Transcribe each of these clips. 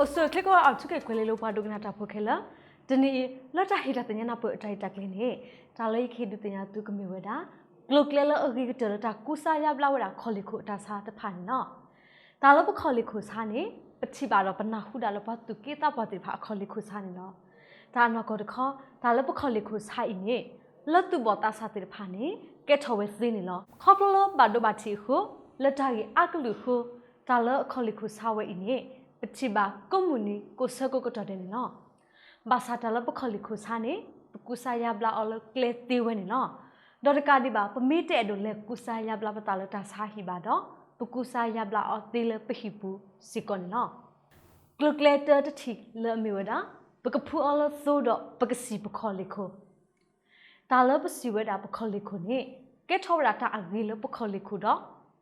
အိၣ်ဆူၣ်အိၣ်ချ့ကိးဂၤ အိၣ်ဆူၣ်ချ့ကွဲၤလ့လိၤ ပှၤဒိကနၣ်တၢ်ဖိခဲလၢာ်, တနံၤအံၤ လၢတၢ်ဟ့ၣ်တၢ်သ့ၣ်ညါနၢ်ပၢၢ်အတၢ်ရဲၣ်တၢ်ကျဲၤန့ၣ်, တၢ်လၢယကဟ့ၣ်ဒုးသ့ၣ်ညါသုကမ့ၢ်ဝဲဒၣ် ကျိၤကျဲလၢအဂ့ၤကတၢၢ်လၢတၢ်ကူစါယါဘျါဝဲဒၣ်ခီၣ်လ့ၢ်ခိၣ်အတၢ်ဆါတဖၣ်န့ၣ်လီၤ. တၢ်လၢပခီၣ်လ့ၢ်ခိၣ်ဆါန့ၣ် ပထံၣ်ဘၣ်ဒီးပနၢ်ဟူဒၣ်လၢပှၤသူၣ်က့သးပှၢ်သ့ၣ်တဖၣ်အခီၣ်လ့ၢ်ခိၣ်ဆါန့ၣ်လီၤ. တၢ်အနီၢ်ကီၢ်တခီ, တၢ်လၢပခီၣ်လ့ၢ်ခိၣ်ဆါအံၤန့ၣ် လၢသူၣ်ဘီၣ်သးစၢ်သ့ၣ်တဖၣ်န့ၣ် ကဲထီၣ်ဝဲသ့န့ၣ်လီၤ. ခီဖျိလၢဘၣ်ဒိဘၣ်ထံးအဃိ, လၢတၢ်ဂ့ၢ်အါကလုာ်အဃိ, တၢ်လၢအခီၣ်လ့ၢ်ခိၣ်ဆါဝဲအံၤန့ၣ် ပထံၣ်ဘၣ်ကိးမုၢ်နံၤကိးဆၢကိးကတီၢ်ဒဲးန့ၣ်လီၤ. ဘၣ်ဆၣ်တၢ်လၢပခီၣ်လ့ၢ်ခိၣ်ဆါန့ၣ် ပကူစါယါဘျါအီၤလၢကျဲသ့ဝဲန့ၣ်လီၤ. ဒီးတကးဒံးဘၣ် ပမ့ၢ်တအဲၣ်ဒိးလဲၤကူစါယါဘျါပသးလၢတၢ်ဆါဟံၣ်ဘၣ်ဒီး, ပကူစါယါဘျါအီၤသ့လၢပဟံၣ်ပူၤစ့ၢ်ကီးန့ၣ်လီၤ. ကျိၤကျဲတၢတထံၣ်လၢအမ့ၢ်ဝဲဒၣ် ပကဖှူအီၤလၢသိဒီးပကစံၣ်ပခီၣ်လ့ၢ်ခိၣ် တၢ်လၢပစံၣ်ဝဲဒၣ်ပခီၣ်လ့ၢ်ခိၣ်န့ၣ် ကဲထီၣ်ဝဲဒၣ်တၢ်အဂ့ၤလၢပခီၣ်လ့ၢ်ခိၣ်ဒီး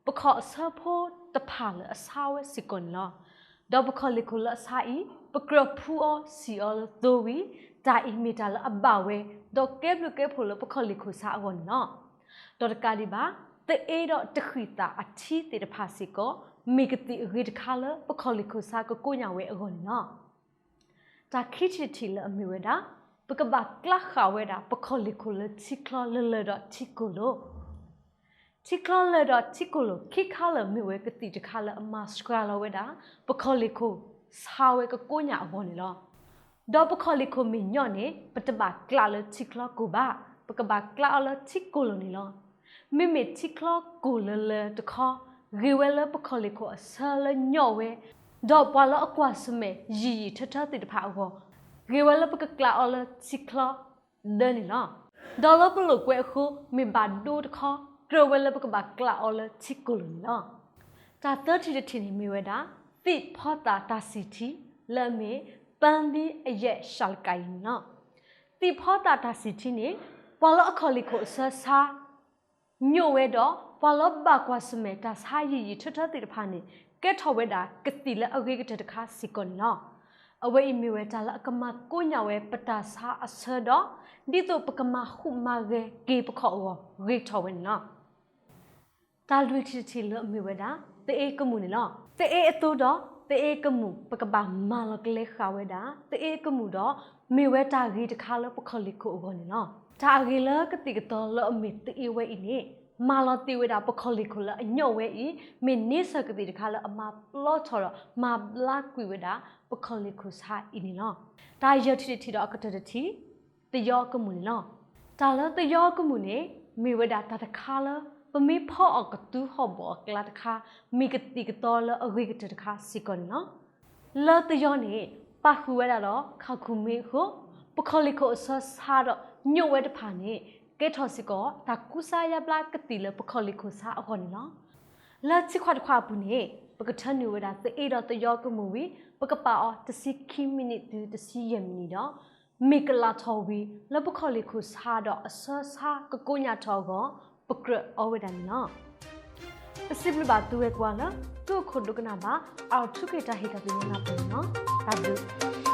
ပခီၣ်အဆၢဖိတဖၣ်လၢအဆါဝဲစ့ၢ်ကီးန့ၣ်လီၤ. ဒီးပခီၣ်လ့ၢ်ခိၣ်လၢအဆါအံၤ ပကြၢးဖှူအီၤစံၣ်အီၤလၢသိဝံၤ, တၢ်အံၤမ့ၢ်တၢ်လၢအဘၣ်ဝဲ ဒီးကဲဘျုးကဲဖှိၣ်လၢပခီၣ်လ့ၢ်ခိၣ်ဆါအဂီၢ်န့ၣ်လီၤ. ဒီးတကးဒံးဘၣ် သအ့ဒီးတဃံၣ်သၣ်အထံသ့ၣ်တဖၣ်စ့ၢ်ကီး မ့ၢ်ကသံၣ်အဂ့ၤတခါလၢပခီၣ်လ့ၢ်ခိၣ်ဆါကကိညၣ်ဝဲအဂီၢ်န့ၣ်လီၤ. တၢ်ခံထံၣ်တထံၣ်လၢအမ့ၢ်ဝဲဒၣ် ပကဘၣ်ကျးဃာ်ဝဲဒၣ်ပခီၣ်လ့ၢ်ခိၣ်လၢထံချီလၢလၢၢ်ဒီးထံကိၢ်လိၤ, ထံချီလၢၢ်ဒီးထံကိၢ်လိၤခံခါလၢာ် မ့ၢ်ဝဲကသံၣ်တခါလၢအမၤစှၤလီၤဝဲဒၣ် ပခီၣ်လ့ၢ်ခိၣ်ဆါဝဲကကိညၣ်အဂီၢ်န့ၣ်လီၤ. ဒီးပခီၣ်လ့ၢ်ခိၣ်မ့ၢ်ညီန့ၣ် ပတဘၣ်ကျးလၢထံချီကိၢ်ဘၣ်, ပကဘၣ်ကျးအီၤလၢထံကိၢ်လိၤန့ၣ်လီၤ. မ့မ့ၢ်ထံချီကိၢ်လၢလၢၢ်တခီ ဂ့ၤဝဲလၢပခီၣ်လ့ၢ်ခိၣ်အဆၢလၢညီဝဲ, ဒီးပှၤလၢအကွၢ်ဆၢၣ်မဲာ်ယံာ်ယံာ်ထၢထၢသ့ၣ်တဖၣ်အဂီၢ်, ဂ့ၤဝဲလၢပကကျးအီၤလၢထံချီဒၢန့ၣ်လီၤ. ဒီးလၢပလိာ်ကွဲအဃိ မ့ၢ်ဘၣ်ဒိတခီ ကြၢးဝဲလၢပကဘၣ်ကျးအီၤလၢထံကိၢ်လိၤန့ၣ်လီၤ. တၢ်သၢထံၣ်တထံၣ်န့ၣ်မ့ၢ်ဝဲဒၣ် သ့ၣ်ဖီသၣ်တၢ်စံၣ်ထံ လၢအမ့ၢ် ပန်းသီးအရွက် ရှစ် လကၣ်အံၤန့ၣ်လီၤ. သ့ၣ်ဖီသၣ်တၢ်စံၣ်ထံန့ၣ် ပှၤလၢအခီၣ်လ့ၢ်ခိၣ်အဆၢဆါ ညိၣ်ဝဲဒီး ပှၤလၢဘၣ်ကွၢ်ဆၢၣ်မဲာ်တၢ်ဆါယံာ်ယံာ်ထၢထၢသ့ၣ်တဖၣ်န့ၣ် ကဲထီၣ်ဝဲဒၣ်ကသံၣ်လၢအဂ့ၤကတၢၢ်တခါစ့ၢ်ကီးန့ၣ်လီၤ. အဝဲအံၤမ့ၢ်ဝဲတၢ်လၢအကမၤကိညၣ်ဝဲပတၢ်ဆါအဆၢဒီး ဒ်သိးပကမၤဃူမၤဂဲၤက့ၤပခီၣ်အဂီၢ် ဂ့ၤထီၣ်ဝဲန့ၣ်လီၤ. တၢ်လွံၢ်ထံၣ်တထံၣ်လၢအမ့ၢ်ဝဲဒၣ် သအ့ကမူၣ်န့ၣ်လီၤ. သအ့အသိဒီး သအ့ကမူၣ် ပကဘၣ်မၤလီၤကလဲဃာ်ဝဲဒၣ် သအ့ကမူၣ်ဒီး မ့ၢ်ဝဲတၢ်ဂ့ၤတခါလၢပခီၣ်လ့ၢ်ခိၣ်အဂီၢ်န့ၣ်လီၤ. တၢ်အဂ့ၤလၢကသံၣ်ကသီလၢအမ့ၢ်သအ့ဝဲအံၤန့ၣ် မၤလီၤတ့ၢ်ဝဲဒၣ်ပခီၣ်လ့ၢ်ခိၣ်လၢအညီဝဲအံၤ မ့ၢ်န့ဆၢၣ်ကသံၣ်တခါလၢအမၤပျီထီၣ်ဒီး မၤဘျါကွံာ်ဝဲဒၣ် ပခီၣ်လ့ၢ်ခိၣ်ဆါအံၤန့ၣ်လီၤ. တၢ်ယဲၢ်ထံၣ်တထံၣ်ဒီးအကတၢၢ်တထံၣ် သယီကမူၣ်န့ၣ်လီၤ. တၢ်လၢသယီကမူၣ်န့ၣ် မ့ၢ်ဝဲဒၣ်တၢ်တခါလၢ ပမ့ၢ်ဖီအီၤကသူဟီၣ်ဘီၣ်အကျါတခါ မ့ၢ်ကသံၣ်ကသီလၢအဂ့ၤကတၢၢ်တခါစ့ၢ်ကီးန့ၣ်လီၤ. လၢသယီန့ၣ် ပာ်ဃုာ်ဝဲဒၣ်ဒီးခးခူၣ်မ့ၢ်အဃိ ပခီၣ်လ့ၢ်ခိၣ်အဆၢဆါဒီးညိၣ်ဝဲတဖၣ်န့ၣ် ကဲထီၣ်စ့ၢ်ကီး တၢ်ကူစါယါဘျါကသံၣ်လၢပခီၣ်လ့ၢ်ခိၣ်ဆါအဂီၢ်န့ၣ်လီၤ. လၢဆံခွါတခွါအပူၤန့ၣ် ပကထၢနုာ်ဝဲဒၣ်သအ့ဒီးသယီကမူၣ်ဝံၤ ပကပာ်အီၤတဆံခံမံးနံးတုၤတဆံယဲၢ်မံးနံးဒီး မ့ၢ်ကလးထီၣ်ဝံၤ လၢပခီၣ်လ့ၢ်ခိၣ်ဆါဒီးအဆၢဆါကကိညၣ်ထီၣ်အဂီၢ် ပကြၢးအီဝဲဒၣ်န့ၣ်လီၤ. ပစံးဘျုးဘၣ်သုဝဲကိးဂၤလၢ သုအိၣ်ခိးဒိကနၣ်ဘၣ် အၣ်ထူခ့ၣ်တၢ်ဟ့ၣ်တၢ်သ့ၣ်ညါနၢ်ပၢၢ်န့ၣ်လီၤ. တၢ်ဘျုး